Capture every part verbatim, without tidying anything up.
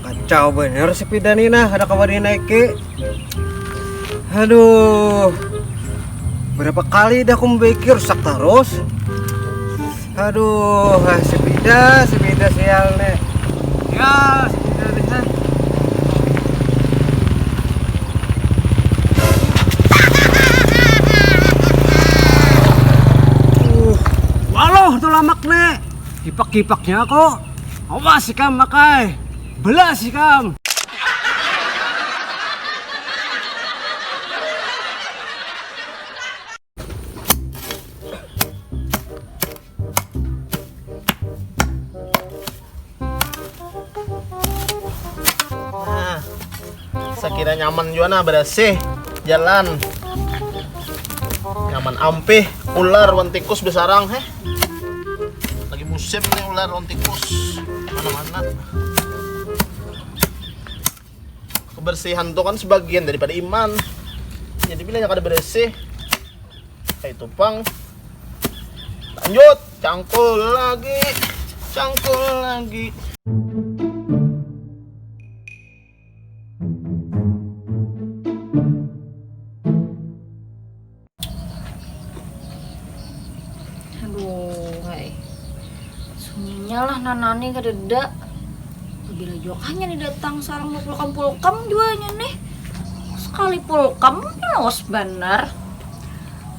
Kacau bener sepeda ni nah, ada kawa dinaiki. Aduh. Berapa kali dah aku membaiki rusak terus. Aduh, ah, sepeda, sepeda sial nih. Ya, sepeda nih. Uh, walau tuh lamak nih. Kipak-kipaknya kok. Awas ikam makai. Belas ikam. Nah, sakira nyaman jua nah, barasih jalan. Nyaman ampih, ular wan tikus besarang heh. Lagi musim nih ular wan tikus mana-mana. Kebersihan tuh kan sebagian daripada iman. Jadi bilanya kada bersih, kayak itu pang. Lanjut, cangkul lagi, cangkul lagi. Aduh, hai. Sunyinya lah nanani kadeda. Bila jua kah nya ni datang sarang bapulkam-pulkam jua nya nih. Sekali pulkam lawas banar.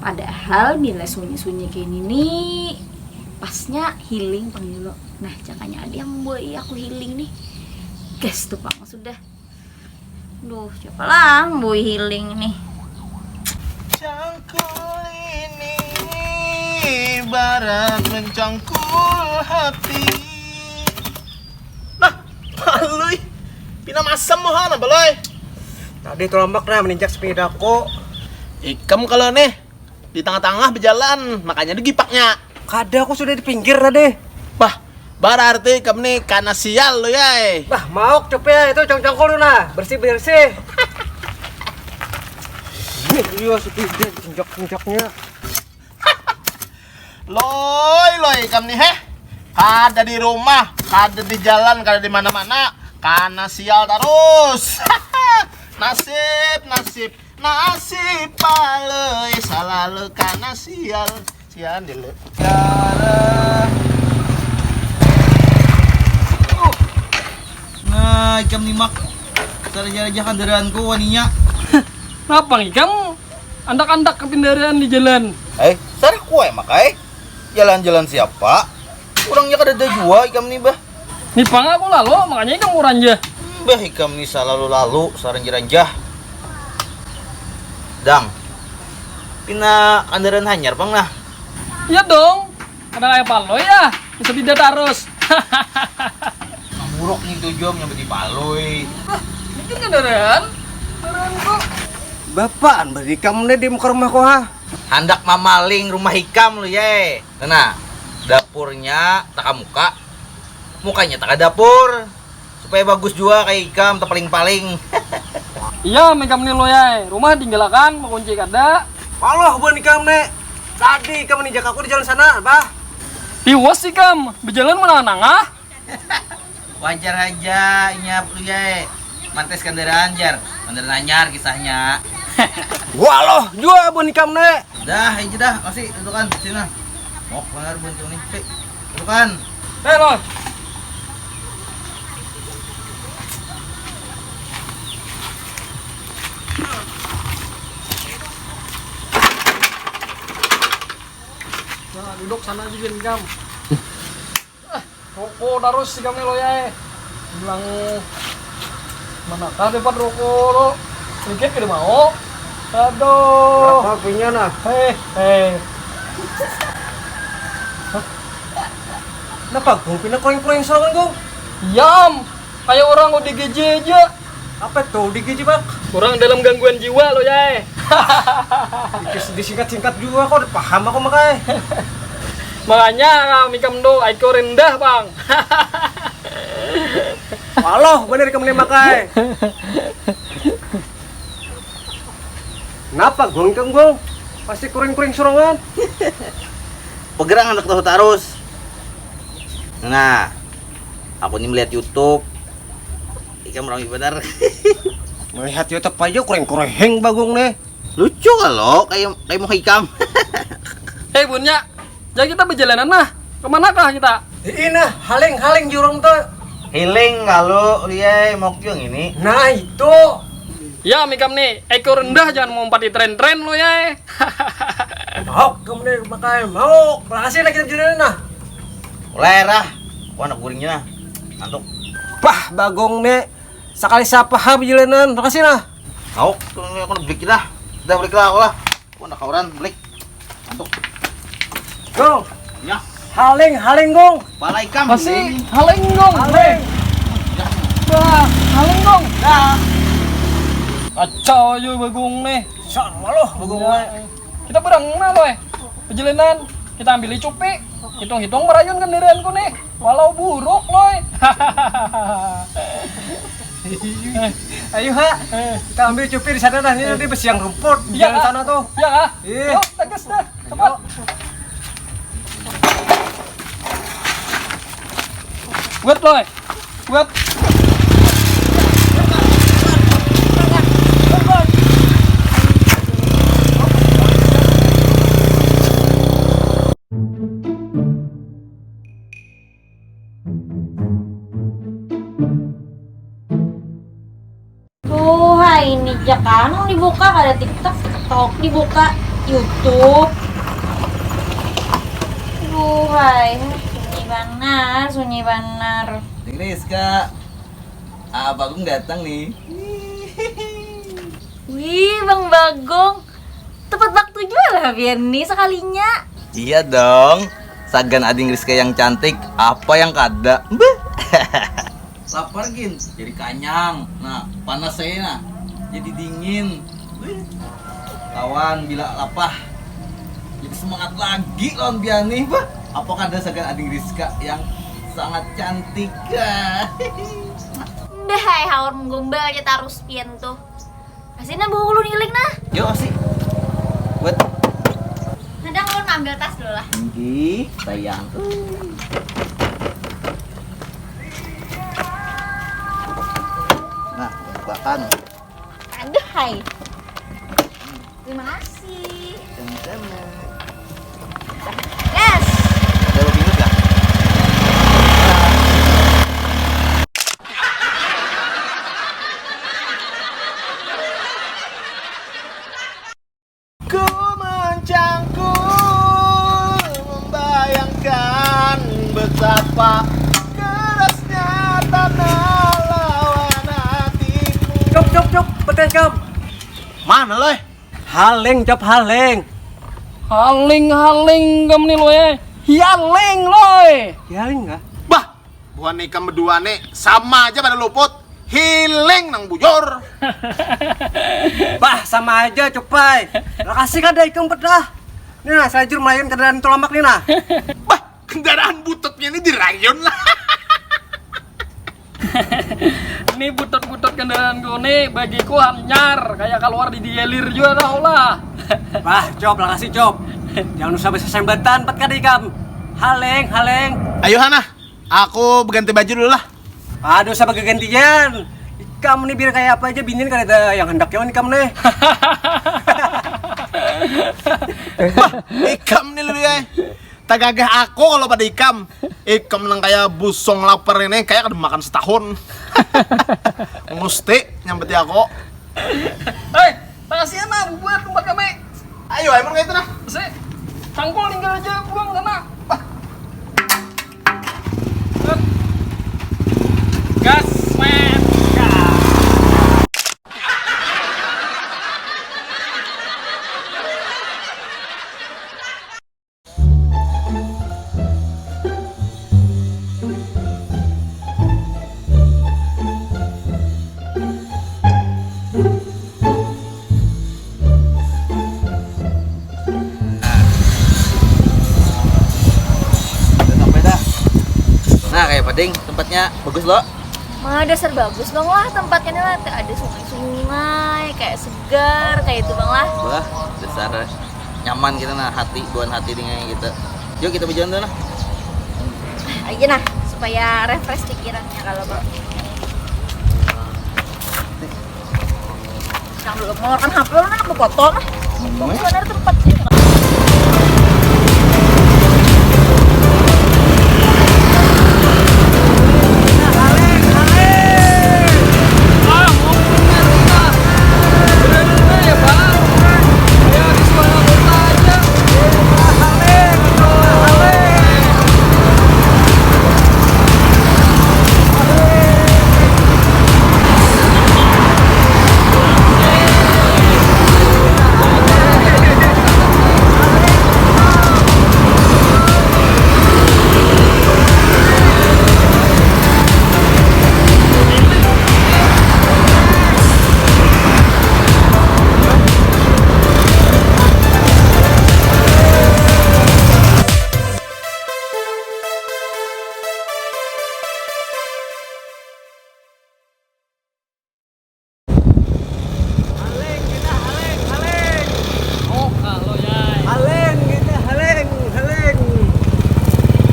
Padahal bila sunyi-sunyi kayak ini nih, pasnya healing pang dulu. Nah, jakanya ada yang membuai aku healing nih. Gas tuh pang sudah. Duh, siapa lah boy healing nih. Cangkul ini ibarat mencangkul hati. Nah, Palui. Pina masam moha napa, Loy? Tadi tuh lombok nah meninjak sepedaku. Ikam kalau nih di tengah-tengah berjalan, makanya digipaknya. Kada, aku sudah di pinggir tadi. Wah, berarti kamu nih kana sial lo ya. Bah, mauk cope ya itu congcongkol tuh nah, bersih bersih. Ini iya sedih deh injak injaknya. Loi loi kamu nih heh. Kada di rumah, kada di jalan, kada di mana-mana. Kana sial terus. Nasib, nasib. Nasi palui salalu kana sial. Sian dulu. Nah, ikam nimak. Sarajah-rajah kandaraanku waninya. Napang ikam andak-andak kapindaraan di jalan. Eh, sarah kue makai. Jalan-jalan siapa? Orangnya kada ada jua ikam nih bah. Nipang aku lalu, makanya ikam uranja. Bah ikam ni salalu-lalu saranjah-ranjah. Dang, pina kandaraan hanyar pang nah. Iya dong, kada kaya palo ya, bisa bida tarus. Muruk nih tujuan yang beti palui. Bah, bikin kandaraan, kandaraan kok. Bapaan beri kamu nih di muka rumahku ha? Handak mamaling rumah ikam lu ye. Nah, dapurnya taka muka, mukanya taka dapur. Supaya bagus jua kaya ikam tapaling-paling. Iya, ikam ni loyai, rumah tinggalakan, bakunci kada. Paloh buhan ikam ne. Tadi ikam manijak aku di jalan sana, bah. Tiwas ikam, bejalan manangah-nangah. Wajar haja inya loyai. Mantes kandaraan jar, kandaraan anyar kisahnya. Waloh jua buhan ikam ne. Dah, aja dah, masih dudukan sini nah. Mok banar buntung nih. Cek, dudukan. Eh, Los. Nah, duduk sana aja, Jin, kamu. Roko tarus ikam ni loyai. Bilang manakah dapat roko lo. Sedikit kada mau. Aduh. Berapa punya nah? Hei, hei. Napa kau pina koyang-koyang serangan kau? Yam, kayak orang O D G J aja. Apa tuh di Gijibak? Kurang dalam gangguan jiwa lo ya eh. Disingkat-singkat juga kok paham aku makai. Makanya kami kamu do aiko rendah bang. Waloh bener kamu nih makai. Kenapa gong kamu gong? Pasti kuring-kuring surangan. Pegerang anak tahu tarus. Nah, Aku ni melihat YouTube. Ikam rami banar. Melihat YouTube aja kureng-kureheng Bagong nih. Lucu kalo kayak kayak mau ikam. Hei Bunya, jadi kita berjalanan nah. Kemanakah kita? Ini nah, haling-haling jurung tuh. Healing kalo liai mau juga ini. Nah itu. Ya mikam nih, eko rendah jangan mau umpati tren-tren lo ya. Mau kamu nih makai mau. Berhasil lagi kita berjalanan nah. Mulai rah. Wah anak guringnya nah. Ngantuk. Bah Bagong nih. Sakali sapaham jalanan, makasih nah. Auk, tuh ini aku balik dah. Dah balik lah aku lah. Aku nak kauran balik. Masuk. Gong. Ya. Haling, haling gong. Pala ikam. Masih haling gong. Haling. Bah, haling gong. Dah. Kacau aja bagong nih. Sama loh bagong. Kita berang nah loh. Perjalanan kita ambil cupi. Hitung-hitung merayun kendaraan ku nih. Walau buruk loh. Ayo ha, kita ambil cupi di sana dah. Ini nanti besiang rumput di jalan sana tuh. Ya ah. Iya. Yuk, tegas dah. Cepat. Buat loh. Buat. Tuh, hai ini ja kan nang dibuka, kada TikTok, TikTok dibuka, YouTube. Duh, hai, sunyi banar, sunyi banar. Ding Rizka, Aa Bagong datang nih. Wih, Bang Bagong. Tepat waktu jua lah pian ni sakalinya. Iya dong, sagan ading Rizka yang cantik, apa yang kada? Beuh. Lapar gin, jadi kanyang. Nah, panas saya nah, jadi dingin. Beuh. Kawan bila lapah, jadi semangat lagi lawan pian nih. Beuh. Apa kada sagan ading Rizka yang sangat cantik? Dah ai haur menggombal aja tarus pian tuh. Masih nah bawa ulun ilik nah. Yo, masih. Buat. Kadang ulun ambil tas dulu lah. Nggih, sayang. Nah, makan. Aduh, hai. Terima kasih. Sama-sama. Gas. Ada lebih ingat gak? Ku mencangkul membayangkan betapa kerasnya tanah lawan hatimu. Cop cop cop, betul cop. Mana loh? Haling cop haling. Haling haling kam ni loh eh. Hialing loh eh. Hialing kah? Bah, buhan ikam berdua nih sama aja pada luput. Hiling nang bujur. Bah, sama aja cupai. Lokasi kada ikam pet lah. Nih nah, selajur melayan kendaraan tulamak nih nah. Bah, kendaraan bututnya ini dirayun lah. Ini butut-butut kendaraan ku nih bagiku hanyar kayak keluar di dielir juga dah lah. Bah, cop lokasi cop. Jangan usah bersesembatan pet kada ikam. Haleng, haleng. Ayo Hana. Aku berganti baju dulu lah. Aduh, usah bergantian. Ikam nih biar kayak apa aja binian kada ada yang hendak yawan ikam nih. Bah, ikam nih lu ya. Tagagah aku kalau pada ikam. Ikam nang kayak busong lapar ini kayak kada makan setahun. Musti nyambeti aku. Hei, makasih ya nah bubuhan tempat kami. Ayo, emang kayak itu nah. Si, cangkul tinggal aja buang sana. Gas, men. Nah, kayak pading tempatnya bagus loh. Mah dasar bagus bang lah tempatnya nih lah. Ada sungai-sungai kayak segar kayak itu bang lah. Wah, dasar nyaman gitu nah hati buan hati dengan gitu. Yuk kita berjalan dulu nah. Aja nah. Supaya refresh pikirannya kalau bang. Yang dulu mengeluarkan H P lu nak foto nah. Untung benar tempatnya. Haleng kita, haleng, haleng. Oh, kalau ya. Haleng kita, haleng, haleng.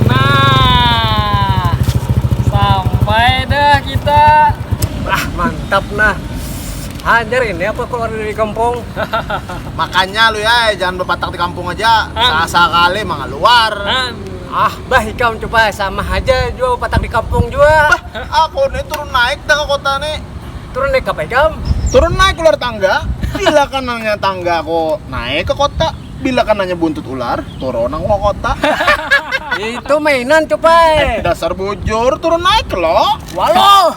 Nah, sampai dah kita. Ah, mantap nah. Hajar ini apa keluar dari kampung? Makanya lu ya, jangan berpatak di kampung aja. Sasakali mangaluar. Ah, bah ikam coba sama aja jua patak di kampung jua. Bah, aku nih turun naik dah ke kota nih. Turun naik apa ikam? Turun naik keluar tangga. Bila kanannya tangga aku naik ke kota, bila kanannya buntut ular, turun aku ke kota. Itu mainan coba. Eh, dasar bujur, turun naik lo. Walau.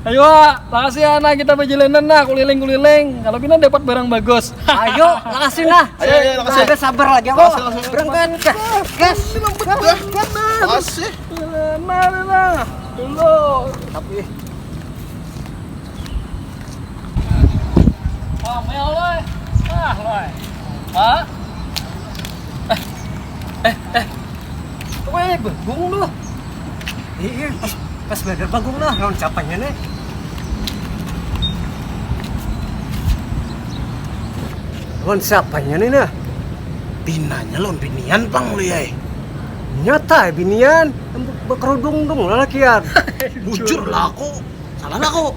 Ayo, makasih ya nah kita berjalanan nah kuliling-kuliling. Kalau pina dapat barang bagus. Ayo, makasih nah. Ayo, ayo, makasih. Ada sabar lagi aku. Makasih, makasih. Berangkat. Gas. Gas. Gas. Makasih. Mana nah? Dulu. Tapi Wah, mel loy. Ah, loy. Hah? Eh, eh, eh. Weh, bagong lu. Iya, pas, pas banar bagong nah, lawan siapanya nih? Lawan siapanya nih nah? Pinanya lawan binian pang lu ya. Nyata ya binian, bakerudung dong lalakian. Bujur lah aku. Salah lah aku.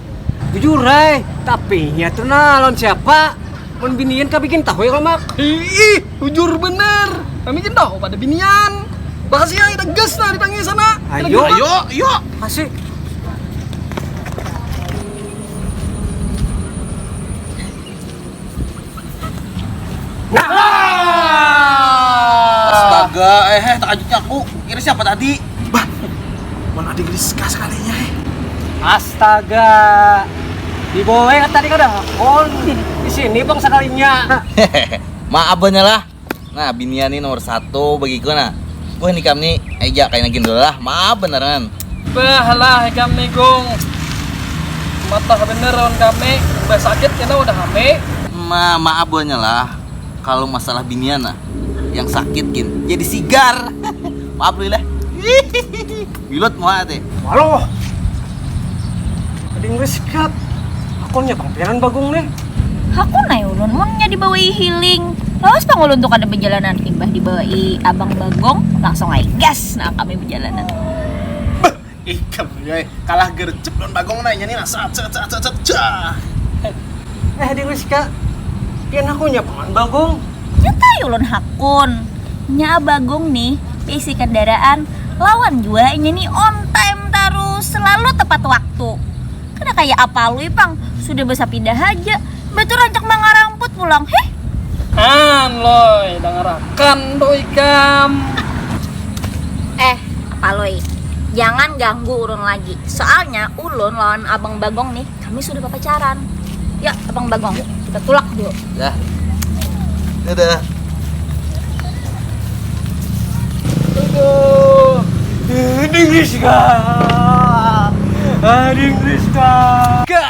Bujur ai, tapi nya tuh nah lawan siapa? Mun binian kabikin tahu ya kalau mak. Ih, bujur bener. Kami kan tahu pada binian. Makasih ya, kita gas lah dipanggil sana. Ayo. Ayo, yuk. Kasih. Nah! Astaga, eh, eh, takajutnya aku. Kira siapa tadi? Bah, mana ada Rizka sekalinya, eh. Astaga. Di bawah tadi kada hakun. Di sini bang sekalinya. Maaf banyak lah. Nah, binian ni nomor satu bagiku nah. Wah, ni kam ni, eja kaina gin dulu lah. Maaf beneran. Bah lah ikam ni, Gung. Matah bener lawan kami. Udah sakit kena udah kami. Ma, maaf banyak lah. Kalau masalah binian nah, yang sakit gin jadi sigar. Maaf dulu lah. Bilut muha teh. Waluh. Ada yang risikat. Akunnya pang piaran bagong nih. Hakun ai ulun munnya dibawai healing. Lawas pang ulun tu kada bajalanan, imbah dibawai abang bagong, langsung ai gas nah kami bajalanan. Ikam ya, kalah gercep lawan bagong nah inya ni nah. Sat, sat, sat, sat, sat, jah. Eh, Ding Rizka, pian hakunya pang lawan bagong. Nyatai ulun hakun. Nya bagong nih, baisi kandaraan, lawan jua inya ni on time tarus, selalu tepat waktu. Kada kaya Apalui pang, sudah basapida haja, batu rancak mangaramput pulang, heh. Han, Loy, dangarakan tu ikam. Eh, Apalui, jangan ganggu ulun lagi. Soalnya ulun lawan Abang Bagong nih, kami sudah bapacaran. Ya, Abang Bagong, kita tulak dulu. Dah. Dadah. Aduh. Ding Rizka. Ding Rizka. Ka.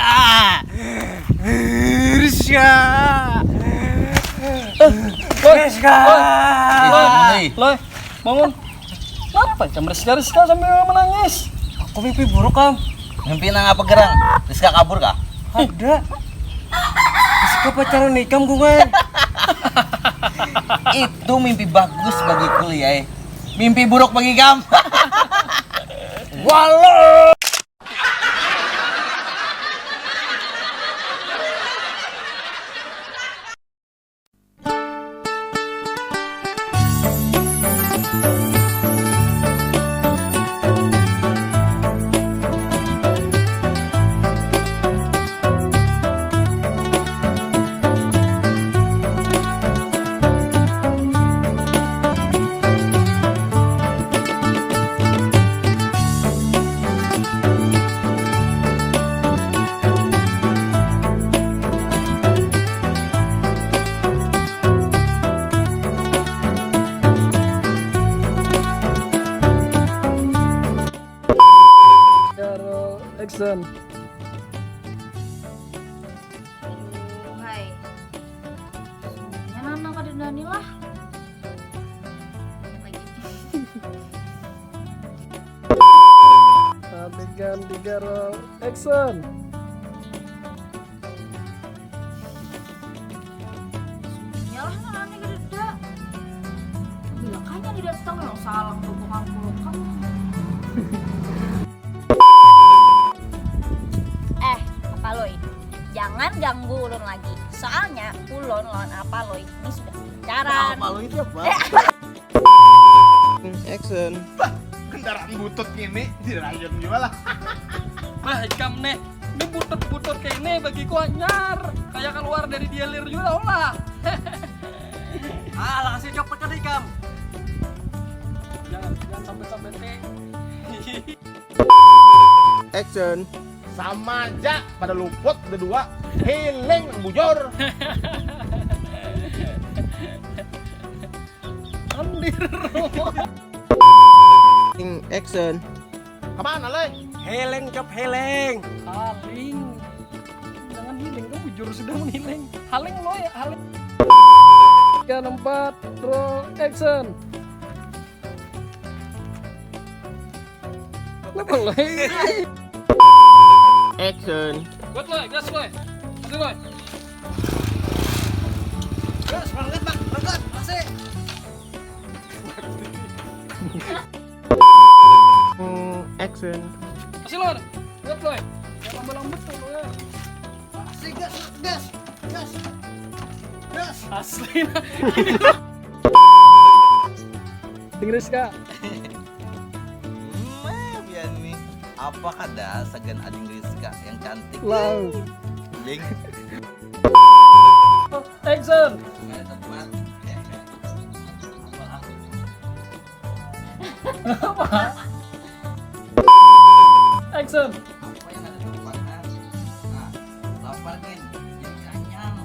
Rizka. Loy, Rizka. Loy. Loy. Loy, bangun. Kenapa ikam Rizka, Rizka sambil menangis? Aku mimpi buruk, Kam. Mimpi nang apa gerang? Rizka kabur kah? Ada. Rizka pacaran ikam, Gungan. Itu mimpi bagus bagi kuliah, eh. Mimpi buruk bagi ikam. Walau. Action. Hai. Nyanan nang kada nani lah. Lagi. Adegan tiga, roll, action. Nyalah nang nani kada ada. Bila kanya tidak tahu yang salah tuh bukan puluh kamu. Eh, Apa Loi, jangan ganggu ulun lagi. Soalnya ulun lawan Apa Loi ini sudah pacaran. Apa Loi itu apa? Eh, action. Bah, kendaraan butut ini dirayun juga lah. Bah, ikam nih, ini butut-butut kayak ini bagiku anyar. Kayak keluar dari dialir juga lah. Ah, langsung copot kan ikam. Jangan, jangan sampai-sampai teh. Action. Sama aja pada luput berdua. Healing bujur. Andir. Action. Kemana, Leng? Healing, cop, healing. Haling. Jangan healing, kan bujur sudah menghiling. Haling lo ya, haling. Tiga, empat, roll, action. Kenapa, Leng? Action. Kuat, Leng. Gas, Leng. Aduh, Leng. Gas, berangkat, Bang. Berangkat. Masih. Hmm, action. Masih, Leng. Kuat, Leng. Jangan lambat-lambat tuh, Leng. Masih, gas, gas, gas. Gas. Asli. Inggris, Kak. Hmm, eh, biar nih. Apa kada sagan ading Rizka yang cantik? Wow. Ding. Action. Ada tempat. Apa? Action. Apa yang ada tempat? Nah, lapar kan? Jadi kenyang.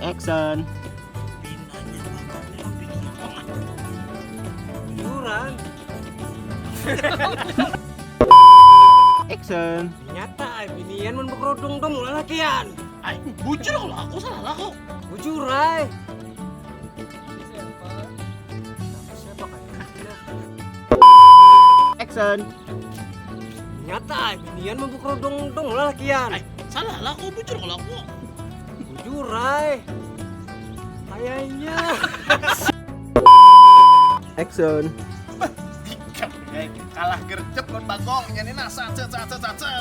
Action. Bujuran. Action. Nyata ai binian mun bekerudung dong lalakian. Ai, bujur kalau aku salah lah kok. Bujur ai. Siapa? Siapa kayak dia? Action. Nyata ai binian mun bekerudung dong lalakian. Ai, salah lah kok, bujur kalau aku. Bujur ai. Kayaknya. Action. Bah, ikam, eh, kalah gercep lawan bagong, nya ni nah, sat, sat, sat, sat, sat, sat.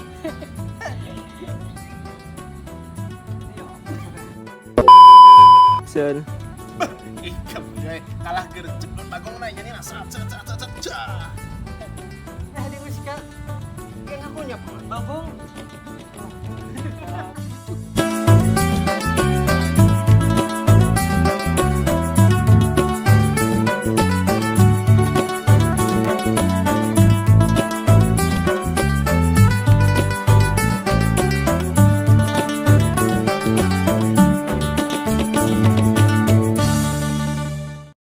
Action. Bah, ikam, eh, kalah gercep lawan bagong, nah, nya ni nah, sat, sat, sat, sat, sat, sat. Eh, di Rizka, yang aku nyapa bagong.